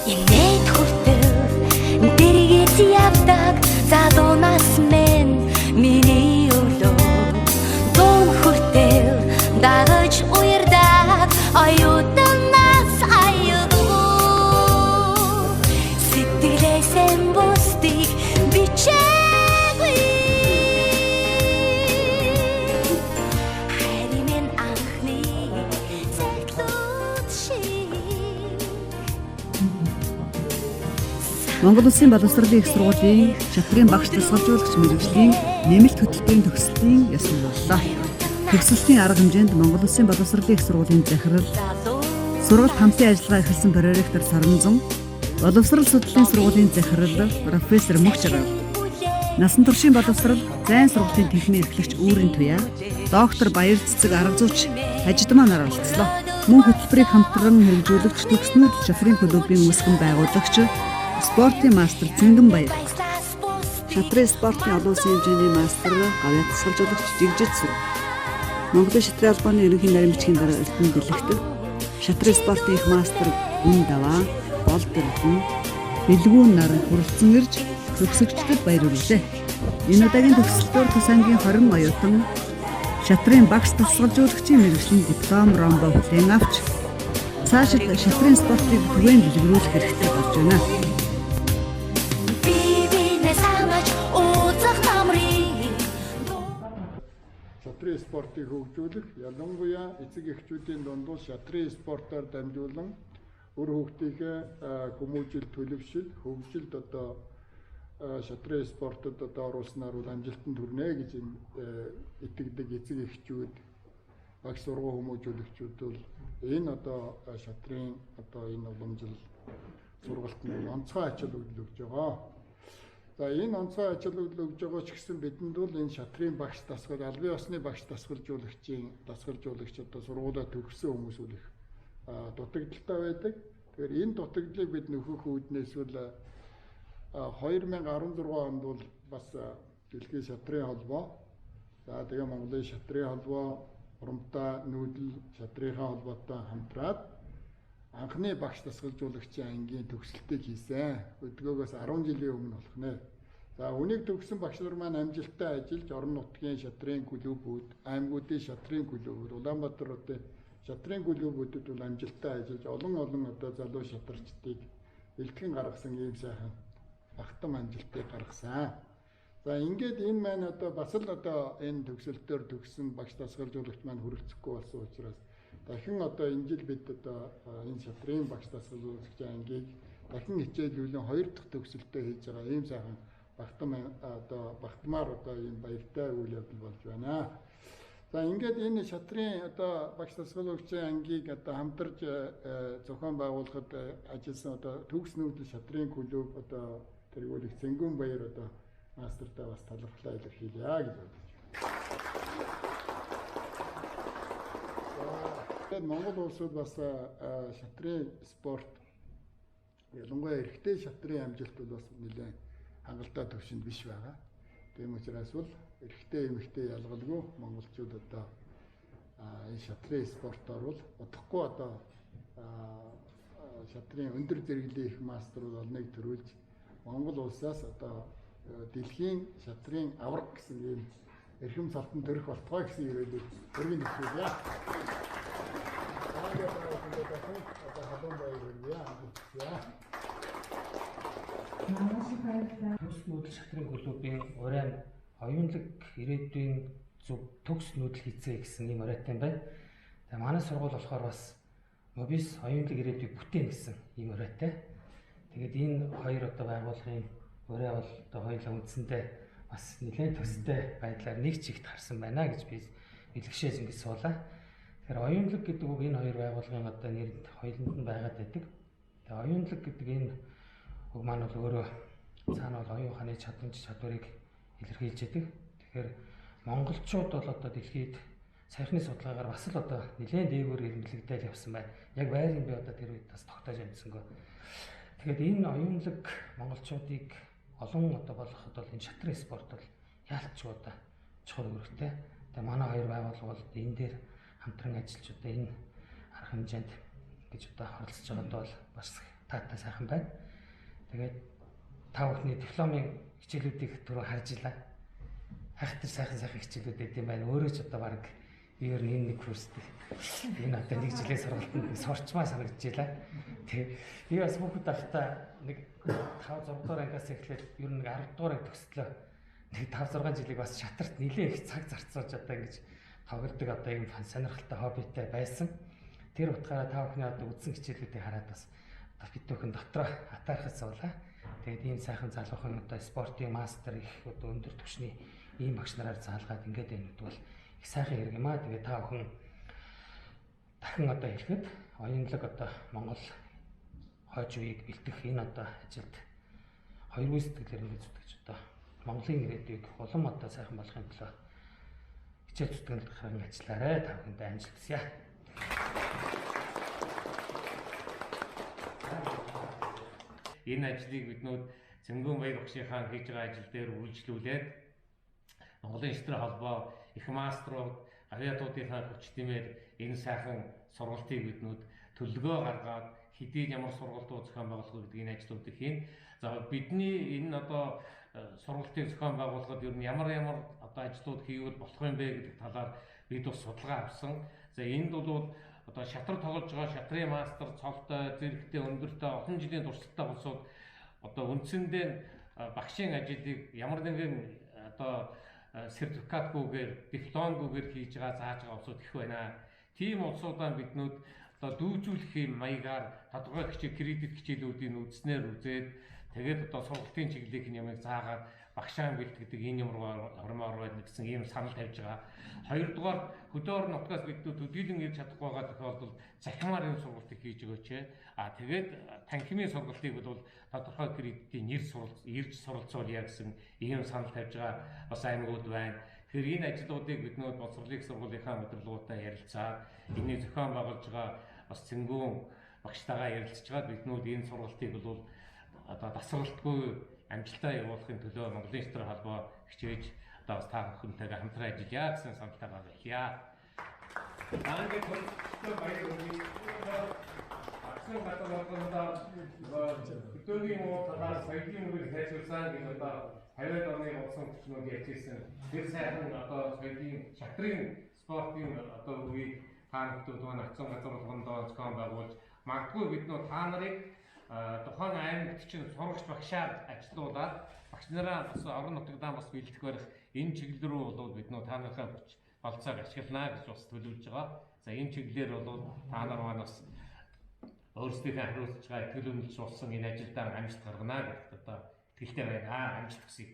Инээд хүртэл дэргэд явдаг залуу нас минь миний өглөө дун хүртэл дагаж уярдаг оюутан нас аягүй сэтгэлээсээ бусдыг бичээгүй хайрын минь анхны цаглууд шиг. Монгол Улсын боловсролын их сургуулийн шатрын багш дасгалжуулагч мэргэжлийн нэмэлт хөтөлбөрийн төгсөлтийн ёслол боллоо. Төгсөлтийн арга хэмжээнд Монгол Улсын боловсролын их сургуулийн захирал, сургалт хамтын ажиллагаа эхэлсэн проректор Соронзон, боловсрол судлалын сургуулийн захирал профессор Мөнх Жаргал, насан туршийн боловсрол зайн сургалтын техникийн эрхлэгч Үүрэн Туяа, доктор Баяр Цэцэг арга зүйч Хажидмаа нар оролцлоо. Мөн хөтөлбөрийг хамтран хэрэгжүүлэгч төгснүүд шатрын клубын үүсгэн байгуулагч спортын мастер Цэнгэн Баяр, шатрын спортын олон улсын хэмжээний мастер гавьяа тасгалжуулагч Жигжид Сүр, Монголын шатрын албаны ерөнхий нарийн бичгийн дараа Эрдэнэ Дэлэгт, шатрын спортын их мастер Гүн Даваа, Болд Эрдэнэ, Бэлгүүн нар хүрэлцэн ирж төгсөгчдөд баяр хүргэлээ. Энэ удаагийн төгсөлтөөр тус ангийн 20 оюутан шатрын багш тасгалжуулагчийн мэргэжлийн диплом ромбо хүлээн авч цаашид шатрын спортыг түгээн дэлгэрүүлэх хэрэгтэй болж байна. Би бинээ санаж уулзах намрыг. Шатрын спортыг хөгжүүлэх, ялангуяа эцэг эхчүүдийн дунд шатрын спортоор дамжуулан үр хүүхдийнхээ хүмүүжил, төлөвшил, хөгжилд одоо шатрын спортод одоо оруулснаар бол амжилтанд хүрнэ гэж энэ итгэдэг эцэг эхчүүд, багш сургууль хүмүүжүүлэгчүүд бол энэ одоо шатрын одоо энэ уламжил сургалт нь онцгой ач холбогдол өгж байгаа. За энэ онцгой ач холбогдол өгж байгаа ч гэсэн бидэнд бол энэ шатрын багш дасгал, албан ёсны багш дасгалжуулагчийн дасгалжуулагч одоо сургуулаа төгссөн хүмүүс үл их дутагдaltaй байдаг. Тэгэхээр энэ дутагдлыг бид нөхөх үүднээс бол 2016 онд бол бас дэлхийн шатрын холбоо, за тэгээ Монголын шатрын холбоо, Урамтай нүүдэл шатрынхаа холбоотой хамтраад анхны багш дасгалжуулагчийн ангийн төгсөлтийг хийсэн. Өдгөөгөөс 10 жилийн өмнө болох нэ. За үнийг төгссөн багш нар маань амжилттай ажиллаж орон нутгийн шатрын клубүүд, аймагуудын шатрын клубүүд, Улаанбаатар хотын шатрын клубүүдэд бол амжилттай ажиллаж олон олон одоо залуу шатарчдыг бэлтгэн гаргасан ийм сайхан багтам амжилтыг гаргасан. За ингээд энэ маань одоо бас л одоо энэ төгсөлтөөр төгссөн багш дасгалжуулагч маань хүрэлцэхгүй болсон учраас дахин одоо энэ жил бид одоо энэ шатрын багш дасгалжуулагчийн ангийг дахин хичээлүүлэн хоёр дахь төгсөлтөө хийж байгаа ийм сайхан багтам одоо багтмаар одоо ийм баяртай үйл явдал болж байна. За ингээд энэ шатрын одоо багш дасгалжуулагчийн ангийг одоо хамтарч зохион байгуулахад ажилласан одоо төгс нүүдэл шатрын клуб одоо тэргүүлэх Цэнгүүн Баяр одоо мастертаа бас талархлаа илэрхийлье гэж бодож байна. Тэгээд Монгол улсууд бас шатрын спорт ялангуяа эрэгтэй шатрын амжилт бол бас нэлээд хангалттай түвшинд биш байгаа. Тийм учраас бол эрэгтэй эмэгтэй ялгалгүй монголчууд одоо энэ шатрын спортоор бол удахгүй одоо шатрын өндөр зэрэглэлийн их мастерууд олныг төрүүлж Монгол улсаас одоо дэлхийн шатрын аварга гэсэн ийм эрхэм салтан төрөх болтугай гэсэн ерөөлийг өргөн дэвшүүлье. Одоо халуун баяр хүргье. Амжилт. Төгс нүүдэл шатрын клубын урайн оюунлаг ирээдүйн зөв төгс нүүдэл хийцээ гэсэн ийм урайтай юм байна. Тэгээ манай сургууль болохоор бас Мобис оюунлаг ирээдүйг бүтээн гэсэн ийм урайтай. Тэгээд энэ хоёр одоо байгууллагын урай бол одоо хоёулаа үндсэндээ бас нэлээд төстэй байдлаар нэг чигт харсан байна гэж би бэлгшээж ингэж суулаа. Тэгэхээр оюунлаг гэдэг үг энэ хоёр байгууллагын одоо нэрэнд хоёуланд нь байгаад байдаг. Тэгээ оюунлаг гэдэг энэ үг маань бол өөрөө цаана бол оюун ухааны чадамж чадварыг илэрхийлж байдаг. Тэгэхээр монголчууд бол одоо дэлхийд саяхны судалгаагаар бас л одоо нэлээд дээгүүр эрмэлэгдэл явсан байна. Яг байрыг би одоо тэр үед бас тогтоож амжсангүй. Тэгэхээр энэ оюунлаг монголчуудыг олон одоо болгоход бол энэ шатрын спорт бол яалтчгүй одоо чухал үүрэгтэй. Тэгээ манай хоёр байгууллага бол энэ дээр хамтран ажиллаж одоо энэ арга хэмжээнд гэж одоо оролцож байгаад бол бас таатай сайхан байна. Тэгээд та бүхний дипломын хичээлүүдийг түрүү харж илаа. Хайхтар сайхан сайхан хичээлүүд байд юм байна. Өөрөө ч одоо баг би ер нь энэ нэг курст энэ одоо нэг жилийн сургалтанд сурчмаа санагдчихлаа. Тэгээ би бас хүүхэд байхдаа нэг 5 6 дугаар ангиас эхлээд ер нь нэг 10 дугаар анги төгслөө. Нэг 5 6 жилийг бас шатарт нэлээ их цаг зарцуулж одоо ингэж тоглодог одоо юм сонирхолтой хоббитай байсан. Тэр утгаараа та бүхний одоо үзсэн хичээлүүдийг хараад бас битүүхэн дотроо атаархаж суулаа. Тэгээд ийм сайхан залуухан одоо спортын мастер их одоо өндөр түвшний ийм багш нараар заалгаад ингээд байна гэдэг бол их сайхан хэрэг юм аа. Тэгээд та бүхэн дахин одоо хэлэхэд оюунлаг одоо Монгол хойч үеийг бэлтгэх энэ одоо ажилд хоёргүй сэтгэлээр ингэж зүтгэж одоо Монголын ирээдүйг улам одоо сайхан болгохын төлөө хичээл зүтгэл ажиллаарай. Та бүхэндээ амжилт хүсье. Энэ ажлыг биднүүд Цэнгүүн Баяр багшийнхаа хийж байгаа ажил дээр үргэлжлүүлээд Монголын шатрын холбоо их маструуд, авиатуудынхаа хүч тэмээр энэ сайхан сургалтыг биднүүд төлөвлөгөө гаргаад хэдийн ямар сургалтууд зохион байгуулах вэ гэдэг энэ ажлуудыг хийн. За бидний энэ одоо сургалтыг зохион байгуулахад ер нь ямар ямар одоо ажлууд хийвэл болох юм бэ гэдэг талаар бид бас судалгаа авсан. За энд бол одоо шатар тоглож байгаа шатрын мастер цолтой, зэрэгтэй, өндөртэй олон жилийн туршлагатай улсууд одоо үндсэндээ багшийн ажлыг ямар нэгэн одоо сертификатгүйгээр, дипломгүйгээр хийж байгаа, зааж байгаа улсууд их байна. Тийм улсуудаа биднүүд одоо дүүжүүлэх юм маягаар тодорхой хичээл, кредит хичээлүүдийн үндснээр үзээд тэгээд одоо сургалтын чиглэлийнх нь ямыг заагаад багшаан бэлтгэдэг энэ юм руу ормоор байна гэсэн ийм санал тавьж байгаа. Хоёрдугаар хөдөө орон нутгаас бид төдийлөн ирж чадахгүй байгаа тохиолдолд захимаар энэ сургалтыг хийж өгөөч. А тэгээд танхимын сургалтыг бол тодорхой кредитийн нэр ирж суралцуулъя гэсэн ийм санал тавьж байгаа бас аймагуд байна. Тэгэхээр энэ ажлуудыг биднүүд боловсролын сургуулийнхаа удирдлагуудтай ярилцаад энэний зохион байгуулж байгаа бас Цэнгүүн багштайгаа ярилцж байгаа биднүүд энэ сургалтыг бол одоо дасралтгүй амжилтаа явуулахын төлөө Монголын шатрын холбоо хичээж одоо бас та бүхэнтэйгээ хамтран ажиллая гэсэн саналтайгаа хэлье. Ингээд төлөвлөлтөй баяр хүргэе. Агсан газар болгондоо хөдөөгийн муу талаар соёлын үгийг сайжруулсан гэж одоо 50-аад оны болсон хүчнүүд ярьж ирсэн. Тэр сайхан одоо соёлын шатрын спортын одоо үгийг та нөхдүүд маань агсан газар болгондоо зохион байгуулж магадгүй бид нөө та нарыг тухайн аймагт чинь сурагч багшаар ажилуулад багш нараа бас орон нутгадаа бас бэлтгэх барих энэ чиглэл рүү бол бид нөө та нарынхаа хүч болцоог ашиглана гэж бас төлөвлөж байгаа. За энэ чиглэлээр бол та нар маань бас өөрсдийнхээ хариуцж байгаа итгэл үнэмш болсон энэ ажилдаа амжилт гаргана гэдэгт одоо итгэлтэй байна. Амжилт хүсье.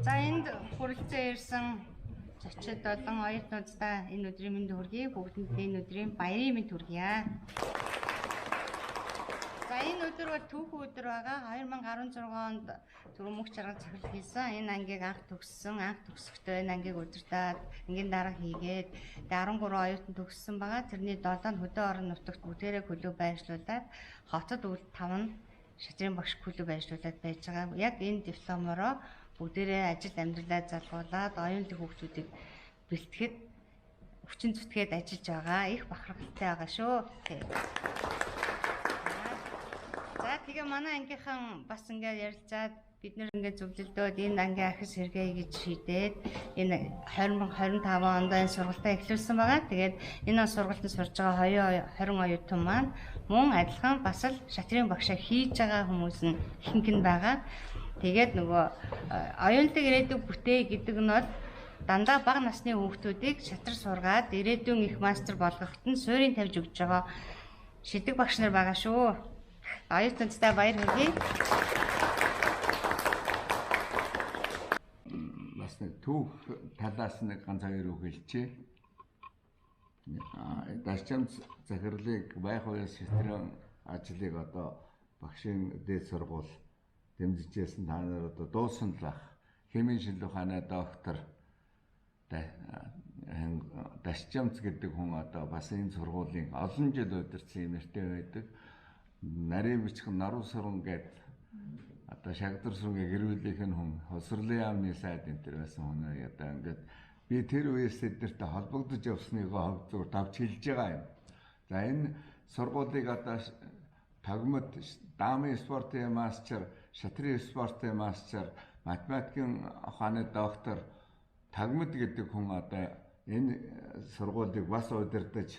За энд хүрэлцэн ирсэн зочид болон оюутнуудаа энэ өдрийн мэнд хүргэе. Бүгдэнд энэ өдрийн баярын мэнд хүргье. За энэ өдөр бол түүхэн өдөр байгаа. 2016 онд түрүү мөнх жаргал захирал хийсэн. Энэ ангийг анх төгссөн. Анх төгсөхдөө энэ ангийг удирдаад ангийн дарга хийгээд 13 оюутан төгссөн байгаа. Тэрний 7 нь хөдөө орон нутагт бүгдээрээ клуб байршлуулад хотод үл 5 нь шатрын багш клуб байршлуулад байж байгаа. Яг энэ дипломороо бүгдээрээ ажил амьдралаа залгуулад оюунлаг хүүхдүүдийг бэлтгэхэд хүчин зүтгээд ажиллаж байгаа. Их бахархалтай байгаа шүү. За тэгээ манай ангийнхан бас ингээд ярилцаад бид нэр ингээд зөвлөлдөөд энэ ангийн ахис хэрэгэ гэж шийдээд энэ 2025 онд энэ сургалтаа эхлүүлсэн байгаа. Тэгээд энэ сургалтанд сурж байгаа 20 оюутан маань мөн адилхан бас л шатрын багшаа хийж байгаа хүмүүс нь ихэнх нь байгаа. Тэгээд нөгөө оюунлаг ирээдүйг бүтээ гэдэг нь бол дандаа бага насны хүүхдүүдийг шатар сургаад ирээдүйн их мастер болгоход нь суурийг тавьж өгч байгаа шидэг багш нар байгаа шүү. Оюутнуудтай баяр хүргэе. Бас нэг Түүх талаас нэг ганц хоёр үг хэлчихье. Дашчамц захирлыг байх уяас шатрын ажлыг одоо багшийн дээд сургууль дэмжижсэн, та нар одоо дуусан л байх. Химийн шинжилгээ ухааны доктор Дашчамц гэдэг хүн одоо бас энэ сургуулийн олон жил удирдсан юм нэртэй байдаг. Нарийн бичхэн Наруу суран гээд одоо Шагдар сүнгийн гэр бүлийнх нь хүн, Хосрлын яамны сайд энэ төр байсан хүн одоо ингээд би тэр үеэс тэднэртэй холбогдож явсныгоо хувь зүгээр давч хэлж байгаа юм. За, энэ сургуулийг одоо Тагмад даамын спортын мастер, шатрын спортын мастер, математикийн ухааны доктор Тагмад гэдэг хүн одоо энэ сургуулийг бас удирдах,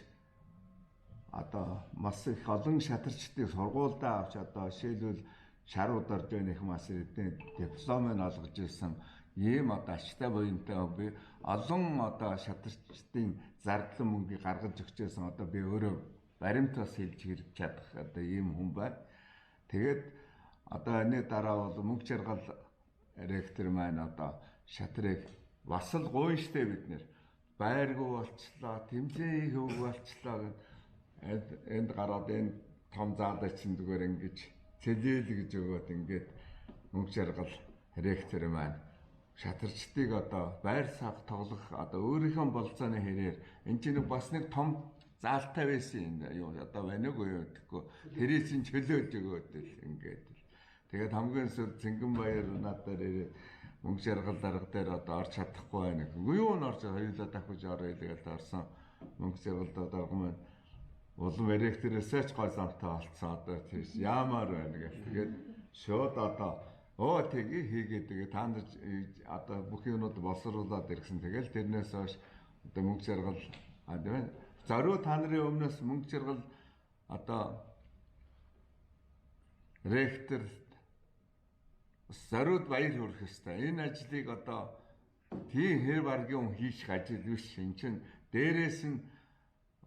одоо маш их олон шатарчдыг сургуульдаа авч, одоо жишээлбэл шар удаар их мас эдний дипломыг олгож ирсэн ийм одоо ачтай буянтай, би олон одоо шатарчдын зардлан мөнгийг гаргаж өгч байсан, одоо би өөрөө баримт бас хэлж хэрэг чадах одоо ийм хүн байна. Тэгээд одоо энэ дараа бол мөнгө жаргал ректор маань одоо шатрыг бас л гуйн штэ, бид нэр байргүй болчлоо, тэмцээн хөвг болчлоо гэд энд гараад энэ том заалаа чинь зүгээр ингэж цэлээл гэж өгөөд, ингээд мөнгө жаргал ректор маань шатарчдыг одоо байр сав тоглох одоо өөрийнхөө болцооны хэрээр энэ чинь бас нэг том заалтай байсан юм юу одоо байна уу юу гэхгүй, тэрий чинь чөлөөж өгөөд л ингээд л. Тэгээд хамгийн сүүлд Цэнгэн баяр надаар ирээд мөнгө жаргал дарга дээр одоо орч чадахгүй байна. Үгүй, юу н орж хоёулаа давхиж орё гэж орсон. Мөнгө жаргал дарга маань улам ректорээсээ ч гой замтай болцсон, одоо тийш яамаар байна гэх. Тэгээд шууд одоо өө тгий хийгээд, тэгээ та нар одоо бүх юмнууд боловсруулад ирсэн. Тэгэл тэрнээс хойш одоо мөнгө жаргал а тийм зориу та нарын өмнөөс мөнгө жаргал одоо ректор зориуд баяр хүрэх ёстой. Энэ ажлыг одоо тийм хэр баргийн хүн хийх ажил биш. Энд чинь дээрээс нь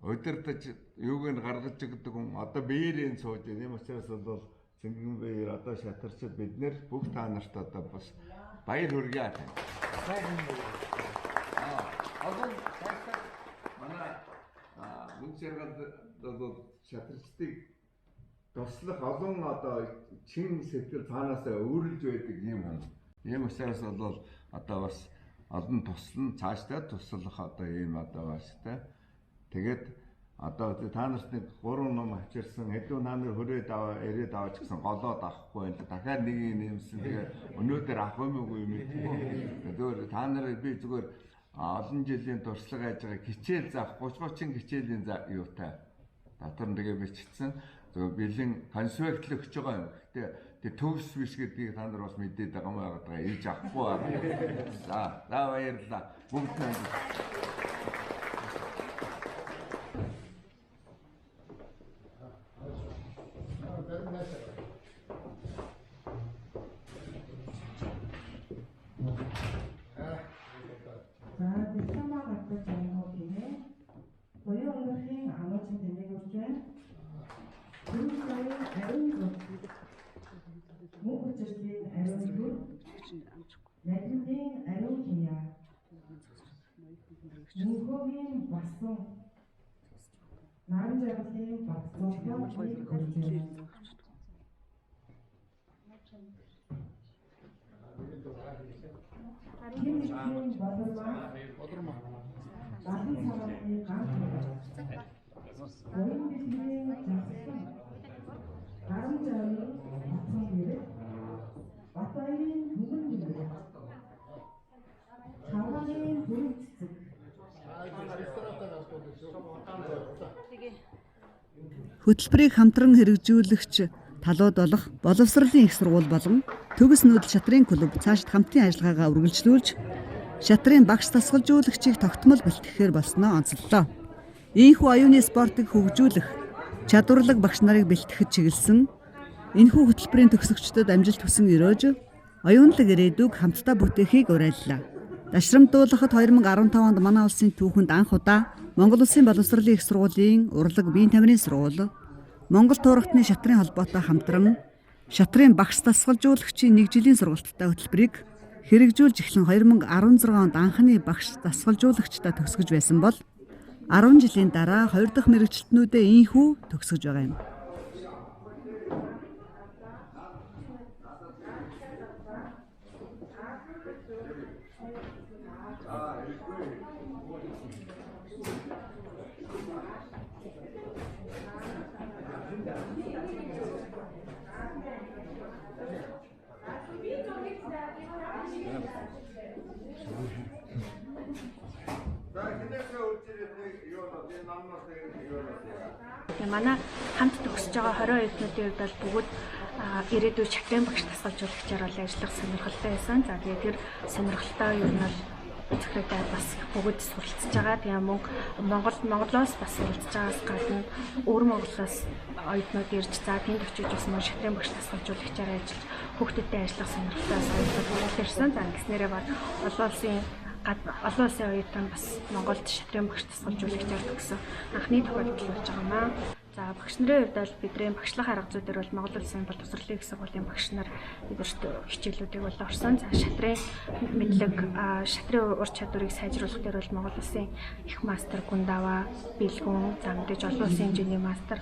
удирдах юуг нь гаргаж өгдөг хүн одоо биеэрээ сууж байна. Тийм учраас бол Цэнгэн баяр одоо шатарчид бид нэр бүх та нарт одоо бас баяр хүргье. Одоо цаашдаа манай мөнгө жаргал бол шатарчдыг туслах олон одоо чин сэтгэл цаанаасаа өөрлөж байдаг юм хүн. Ийм учраас бол одоо бас олон туслан цаашдаа туслах одоо ийм одоо бас та. Тэгээд одоо та нарт нэг гурван ном авчирсан, хэдүү та нар хөрөөд аваа ирээд аваач гэсэн голоод авахгүй байл. Дахиад нэг нэмсэн. Тэгээ өнөөдөр авах юм уу мэдгүй. Зүгээр та нар би зүгээр олон жилийн туршлага яаж байгаа хичээл заах 30 30 хичээлийн юутай. Дотор нь тэгээ бичсэн. Зүгээр бэлэн конспектлөгч байгаа юм. Гэтэ тэг төгс биш гэдгийг та нар бас мэдээд байгаа юм байгаа. Ээж авахгүй байгаа. За, за баярлалаа. Бүгд нь За, дипломаа гаргаж ангуу гинэ. Буян өнөрхийн ануучин тэмдэг өгч байна. Түрүү сарын ариун зүг. Мөнх хүчиртийн ариун зүг. Надрындын ариун хяя. Мөнхөгийн басан. Наран жаргалын Батцуултаа нэг урьж байна. Хин нэгэн болормаа. Балан цагааны ганц хуваа. Буян бэлгийн жагсан. Гаран жавын батсан гэрэл. Батбаярын түмэн гэрэл. Чавгааны бүрэг цэцэг. Хөтөлбөрийг хамтран хэрэгжүүлэгч талууд болох боловсролын их сургууль болон Төгс нүүдэл шатрын клуб цаашид хамтын ажиллагаагаа үргэлжлүүлж шатрын багш дасгалжуулагчийг тогтмол бэлтгэхээр болсноо онцоллоо. Ийхүү оюуны спортыг хөгжүүлэх, чадварлаг багш нарыг бэлтгэхэд чиглэсэн энэхүү хөтөлбөрийн төгсөгчдөд амжилт хүсэн ерөөж оюунлаг ирээдүг хамтдаа бүтээхийг уриаллаа. Дашрамдуулахад 2015 онд манай улсын түүхэнд анх удаа Монгол Улсын боловсролын их сургуулийн урлаг биеийн тамирын сургууль Монгол туурагтны шатрын холбоотой хамтран шатрын багш дасгалжуулагчийн нэг жилийн сургалттай хөтөлбөрийг Хэрэгжүүлж эхлэн 2016 онд анхны багш дасгалжуулагчдаа төгсгөж байсан бол 10 жилийн дараа 2 дахь мэргэжилтнүүдээ ийнхүү төгсгөж байгаа юм. Манай хамт төгсөж байгаа 20 оюутнуудын хувьд бол бүгд ирээдүйд шатрын багш дасгалжуулагчаар бол ажиллах сонирхолтой байсан. За тэгээд тэр сонирхолтой ер нь бол зөвхөн бас бүгд суралцж байгаа. Тэгээ мөн Монголоос бас суралцж байгаас гадна өвөр Монголоос оюутнууд ирж за тэнд очиж бас мөн шатрын багш дасгалжуулагчаар ажиллаж хүүхдүүдтэй ажиллах сонирхолтой оюутнууд ирсэн. За ингэснээрээ баг олон улсын оюутан бас Монголд шатрын багш дасгалжуулагчаар төгссөн анхны тохиолдол болж байгаа юм аа. За багш нарын хувьд бол бидний багшлах арга зүй дээр бол Монгол Улсын боловсролын их сургуулийн багш нар бидэрт хичээлүүдийг бол орсон. За шатрын мэдлэг, шатрын ур чадварыг сайжруулах дээр бол Монгол Улсын их мастер Гүндава, Бэлгүн, за мэдээж олон улсын хэмжээний мастер,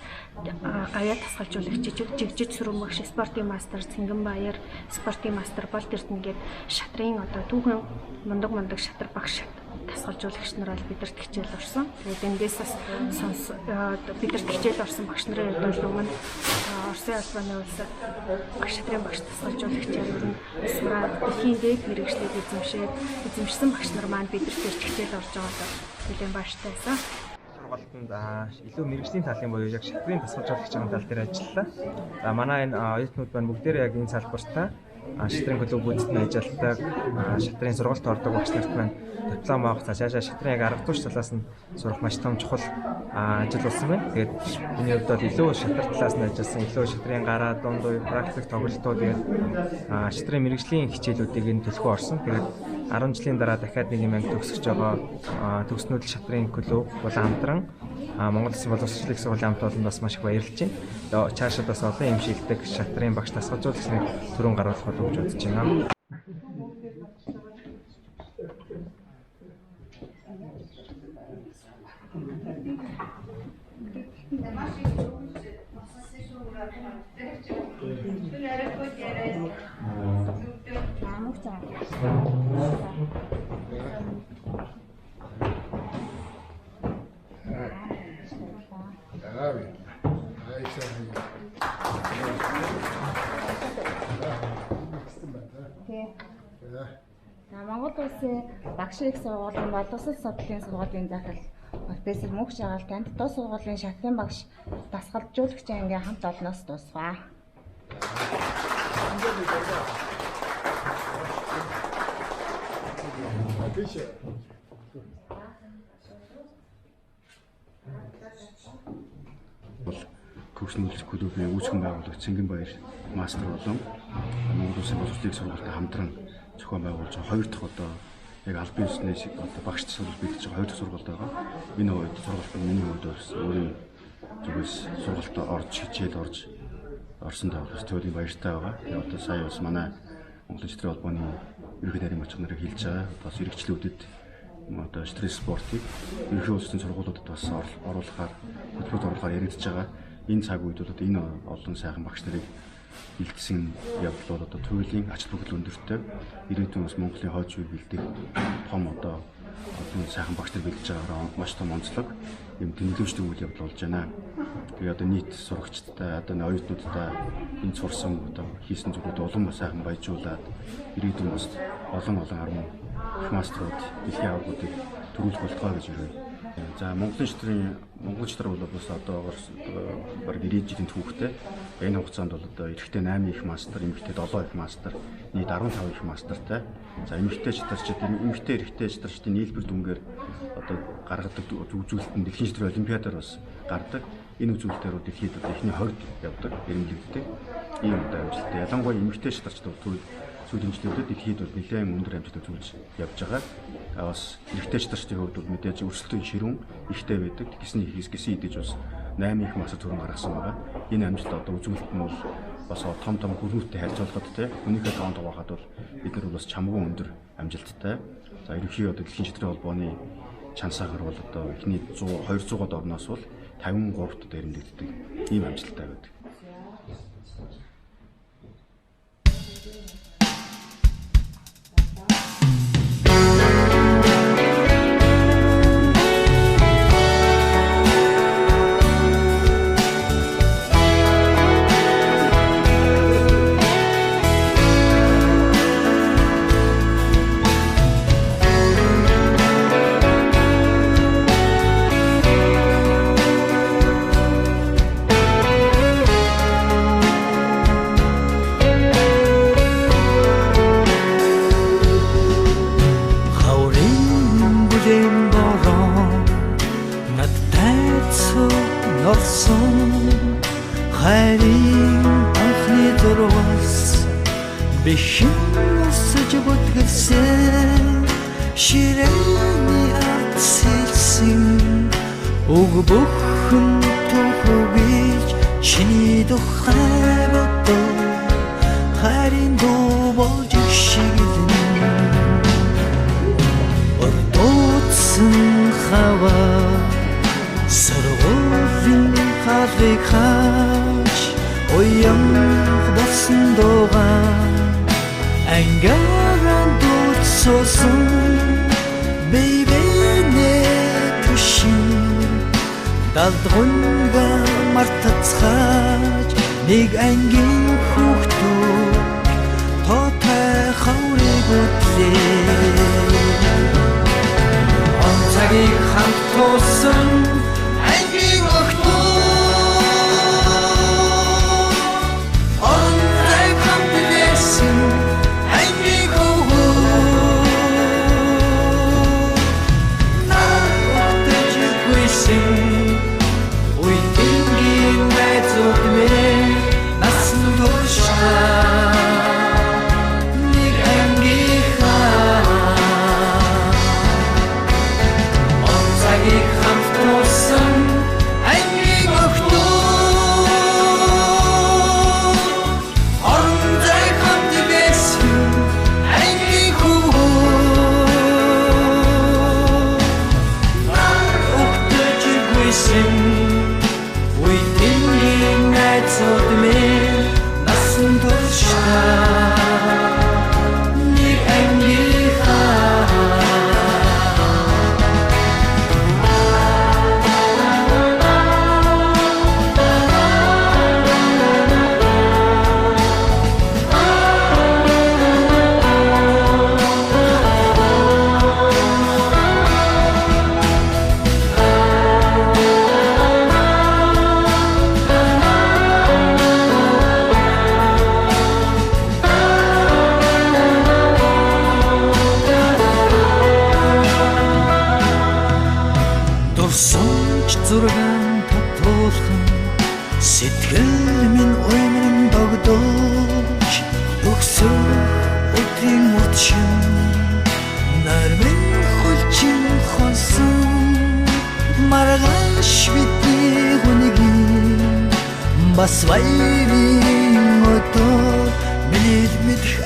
гавьяа тасгалжуулагч Жигжиж Сүрэн багш, спортын мастер Цэнгэн Баяр, спортын мастер Болт Эрдэнэ гээд шатрын одоо түүхэн мундаг шатар багш дасгалжуулагч нар бол бидэрт хичээл орсон. Тэгээд эндээс бас бидэрт хичээл орсон багш нарын хувьд бол өмнө Оросын холбооны улсад багш шатрын багш дасгалжуулагчаар ер нь сураад дэлхийн дээд мэргэжлийг эзэмшсэн багш нар маань бидэрт ирж хичээл орж байгаадаа нэлээд баяртай байсан. Сургалтанд илүү мэргэжлийн талын буюу яг шатрын дасгалжуулагчийн тал дээр ажиллалаа. За манай энэ оюутнууд маань бүгдээрээ яг энэ салбартаа шатрын клубүүдэд нь ажилладаг, шатрын сургалт ордог багш нарт маань диплом авах, цаашаа шатрын яг арга зүйч талаас нь сурах маш том чухал ажил болсон байна. Тэгээд миний хувьд бол илүү шатар талаас нь ажилласан, илүү шатрын гараа, дунд үе, практик тоглолтууд тэгээд шатрын мэргэжлийн хичээлүүдийг нь төлхөө орсон. Тэгээд 10 жилийн дараа дахиад нэг юм анги төгсөж байгаа төгс нүүдэл шатрын клуб болон хамтран Монгол Улсын боловсролын их сургуулийн хамт олонд бас маш их баярлж байна. Цаашид бас олон юм шилдэг шатрын багш дасгалжуулагчныг түрүүн гаргах болов гэж бодож байна. Монгол Улсын багш их сургуулийн боловсрол судлалын сургуулийн захирал профессор Мөнх Шагаал танд тус сургуулийн шатрын багш дасгалжуулагчийн ангийн хамт олноос дуусваа. Бол Төгс нүүдэл клубын үүсгэн байгуулагч Цэнгэн Баяр мастер болон Монгол Улсын боловсролын их сургуультай хамтран зохион байгуулж байгаа хоёр дахь одоо яг албан ёсны одоо багш сургалт бэлдэж байгаа хоёр дахь сургалт байгаа. Энэ үед сургалт нь миний хувьд бас өөрийн зүгээс сургалтад орж хичээл орж орсондоо бас туйлын баяртай байгаа. Тэгээ одоо сая бас манай Монголын шатрын холбооны ерөнхий нарийн бач нарыг хэлж байгаа. Бас эргэжлүүдэд одоо шатрын спортыг ерөнхий улсын сургуулиудад бас оруулахаар хөтөлбөрт оруулахаар яригдж байгаа. Энэ цаг үед бол одоо энэ олон сайхан багш нарыг бэлдсэн явдал бол одоо туйлын ач холбогдол өндөртэй ирээдүйн бас Монголын хойч үе бэлдэх том одоо олон сайхан багш нар бэлдэж байгаагаар маш том онцлог юм тэмдэглэвчтэй үйл явдал болж байна. Тэгээ одоо нийт сурагчдтай одоо оюутнуудтай энэ сурсан одоо хийсэн зүйлүүд улам сайхан баяжуулаад ирээдүйн бас олон олон армуу их маструуд дэлхийн аваргуудыг төрүүлэх болтугай гэж өрөөе. За Монголын шатрын Монгол шатар бол бас одоогоор бараг 90 жилийн түүхтэй. Энэ хугацаанд бол одоо эрэгтэй 8 их мастер, эмэгтэй 7 их мастер, нийт 15 их мастертай. За эмэгтэй шатарчид, эмэгтэй эрэгтэй шатарчдын нийлбэр дүнгээр одоо гаргадаг үзүүлэлт нь дэлхийн шатрын олимпиадаар бас гардаг. Энэ үзүүлэлтээр дэлхийд одоо эхний 20-д явдаг, эрэмбэлэгддэг. Ийм одоо амжилттай. Ялангуяа эмэгтэй шатарчид бол сүүлийн жилүүдэд дэлхийд бол нэлээд өндөр амжилт үзүүлж явж байгаа. Бас эрэгтэй шатарчдын хувьд бол мэдээж өрсөлдөөн ширүүн ихтэй байдаг. Тэгсний ихээс гисэн идэж бас 8 их мастер түрүүн гаргасан байгаа. Энэ амжилт одоо үзүүлэлт нь бол бас том том хөрнүүттэй харьцуулахад те хүнийхээ тоонд хуваахад бол бид нар бас чамгүй өндөр амжилттай. За ерөнхий одоо дэлхийн шатрын холбооны чансаагаар бол одоо эхний 100 200-аад орноос бол 53-т дээрэмдэгддэг ийм амжилттай байдаг. Бас баярын өдөр мэдэх